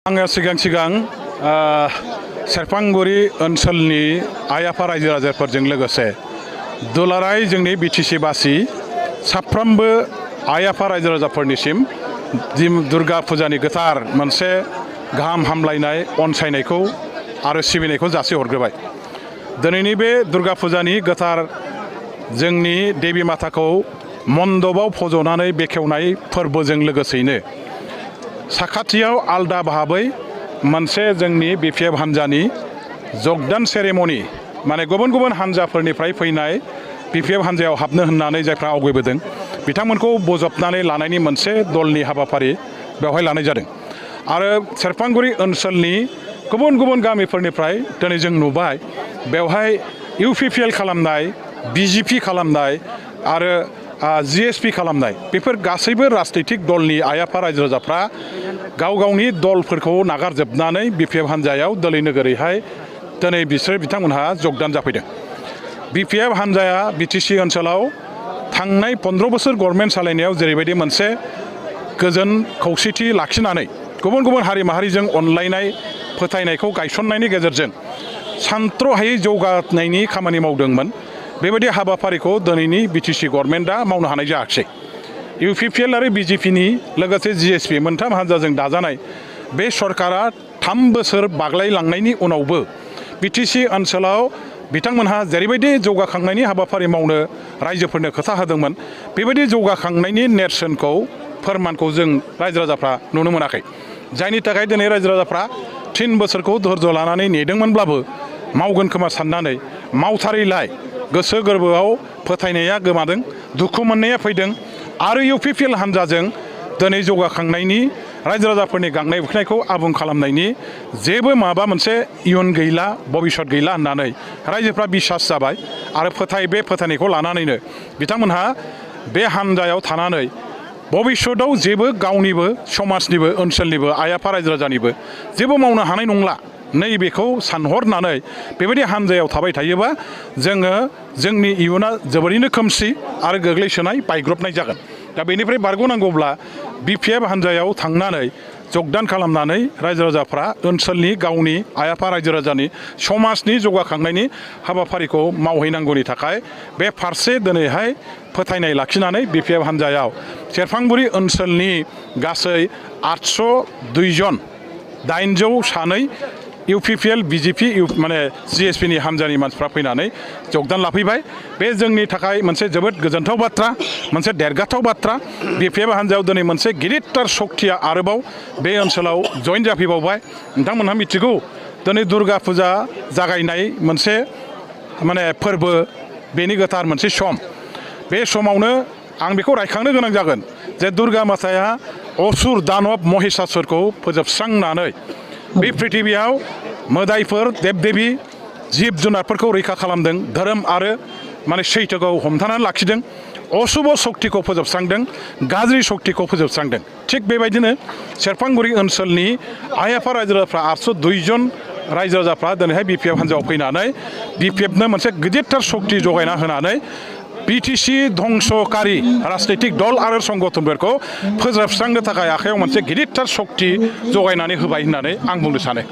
आङो सिगां सेरफांगुरि ओनसोलनि आइ आफा रायजो राजाफोरजों लोगोसे दुलाराय जोंनि बिटिसि बासि साफ्रोमबो आइ आफा रायजो राजाफोरनिसिम दुर्गा फुजानि गोथार मोनसे गाहाम हामलायनाय अनसायनायखौ आरो सिबिनायखौ जासिहरग्रोबाय। दिनैनि बे दुर्गा फुजानि गोथार जोंनि देबि माताखौ मन्दबाव फज'नानै बेखेवनाय फोरबोजों लोगोसेयैनो साखाथियाव आलदा भाबै मोनसे जोंनि बिपिएफ हान्जानि जगदान सेरेमनि माने गुबुन गुबुन हान्जाफोरनिफ्राय फैनाय बिपिएफ हान्जायाव हाबनो होननानै जायफ्रा आवगायबोदों बिथांमोनखौ बजबनानै लानायनि मोनसे दलनि हाबाफारि बेवहाय लानाय जादों। आरो सेरफांगुरि ओनसोलनि गुबुन गुबुन गामिफोरनिफ्राय दिनै जों नुबाय बेवहाय UPPL खालामनाय, BJP खालामनाय आरो GSP खालामनाय बेफोर गासैबो राजनैतिक दलनि आइ आफा रायजो राजाफ्रा गाव गावनि दलफोरखौ नागारजोबनानै बिपिएफ हान्जायाव दोलै नोगोरैहाय दिनै बिथांमोनहा जगदान जाफैदों। बिपिएफ हान्जाया बिटिसि ओनसोलाव थांनाय 15 बोसोर गभर्नमेन्ट सालायनायाव जेरैबायदि मोनसे गोजोन खौसेथि लाखिनानै गुबुन गुबुन हारि माहारिजों अनलायनाय फोथायनायखौ गायसननायनि गेजेरजों सानथ्र'हायै जौगानायनि खामानि मावदोंमोन। बेबायदि हाबाफारिखौ दिनैनि बिटिसि गभर्नमेन्टआ मावनो हानाय जायाखिसै। UPPL आरो BJPनि लोगोसे GSP मोनथाम हान्जाजों दाजानाय बे सरकारा 3 बोसोर बाग्लायलांनायनि उनावबो बिटिसि ओनसोलाव बिथांमोनहा जेरैबायदि जौगाखांनायनि हाबाफारि मावनो रायजोफोरनो खोथा होदोंमोन बेबायदि जौगाखांनायनि नेरसोनखौ फोरमानखौ जों रायजो राजाफ्रा नुनो मोनाखै। जायनि थाखाय दिनै रायजो राजाफ्रा 3 बोसोरखौ धैर्य लानानै नेदोंमोनब्लाबो मावगोन खोमा साननानै मावथारैलाय गोसो गोरबोआव फोथायनाया गोमादों, दुखु मोननाया फैदों आरो UPPL हान्जाजों दिनै जौगाखांनायनि रायजो राजाफोरनि गांनाय उखैनायखौ आबुं खालामनायनि जेबो माबा मोनसे इयुन गैला, भबिष्यत गैला होननानै रायजोफ्रा बिसास जाबाय आरो बे फोथायनायखौ लानानैनो बिथांमोनहा बे हान्जायाव थानानै भबिष्यतआव जेबो गावनिबो समाजनिबो ओनसोलनिबो आइ आफा रायजो राजानिबो जेबो मावनो हानाय नंला नैबेखौ सानहरनानै बेबायदि हान्जायाव थाबाय थायोबा जोंनि इयुना जोबोरैनो खोमसि आरो गोग्लैसोनाय बायग्रबनाय जागोन। दा बेनिफ्राय बारग'नांगौब्ला बिपिएफ हान्जायाव थांनानै जगदान खालामनानै रायजो राजाफ्रा ओनसोलनि गावनि आइ आफा रायजो राजानि समाजनि जौगाखांनायनि हाबाफारिखौ मावहैनांगौनि थाखाय बे फारसे दिनैहाय फोथायनाय लाखिनानै बिपिएफ हान्जायाव सेरफांगुरि ओनसोलनि गासै 802 जन 802 UPPL BJP माने GSPनि हान्जानि मानसिफ्रा फैनानै जगदान लाफैबाय। बे जोंनि थाखाय मोनसे जोबोद गोजोनथाव बाथ्रा, मोनसे देरगाथाव बाथ्रा। बिपिएफ हान्जायाव दिनै मोनसे गिदिरथार शक्तिया आरोबाव बे ओनसोलाव जइन जाफैबावबाय। नोंथांमोनहा मिथिगौ दिनै दुर्गा फुजा जागायनाय मोनसे माने फोरबो, बेनि गोथार मोनसे सम। बे समावनो आं बेखौ रायखांनो गोनां जागोन जे दुर्गा माताया असुर दानब महिषासुरखौ फोजोबस्रांनानै बे पृथिबियाव मोदायफोर देब देबि जिब जुनारफोरखौ रैखा खालामदों, धोरोम आरो माने सैथोखौ हमथानानै लाखिदों, अशुभ शक्तिखौ फोजोबस्रांदों, गाज्रि शक्तिखौ फोजोबस्रांदों। थिग बेबायदिनो सेरफांगुरि ओनसोलनि आइ आफा रायजो राजाफ्रा 802 जन रायजो राजाफ्रा दिनैहाय बिपिएफ हान्जायाव फैनानै बिपिएफनो मोनसे गिदिरथार शक्ति जगायना होनानै बिटिसि धंसकारि राजनैतिक दल आरो संगठनफोरखौ फोजोबस्रांनो थाखाय आखायाव मोनसे गिदिरथार शक्ति जगायनानै होबाय होननानै आं बुंनो सानो।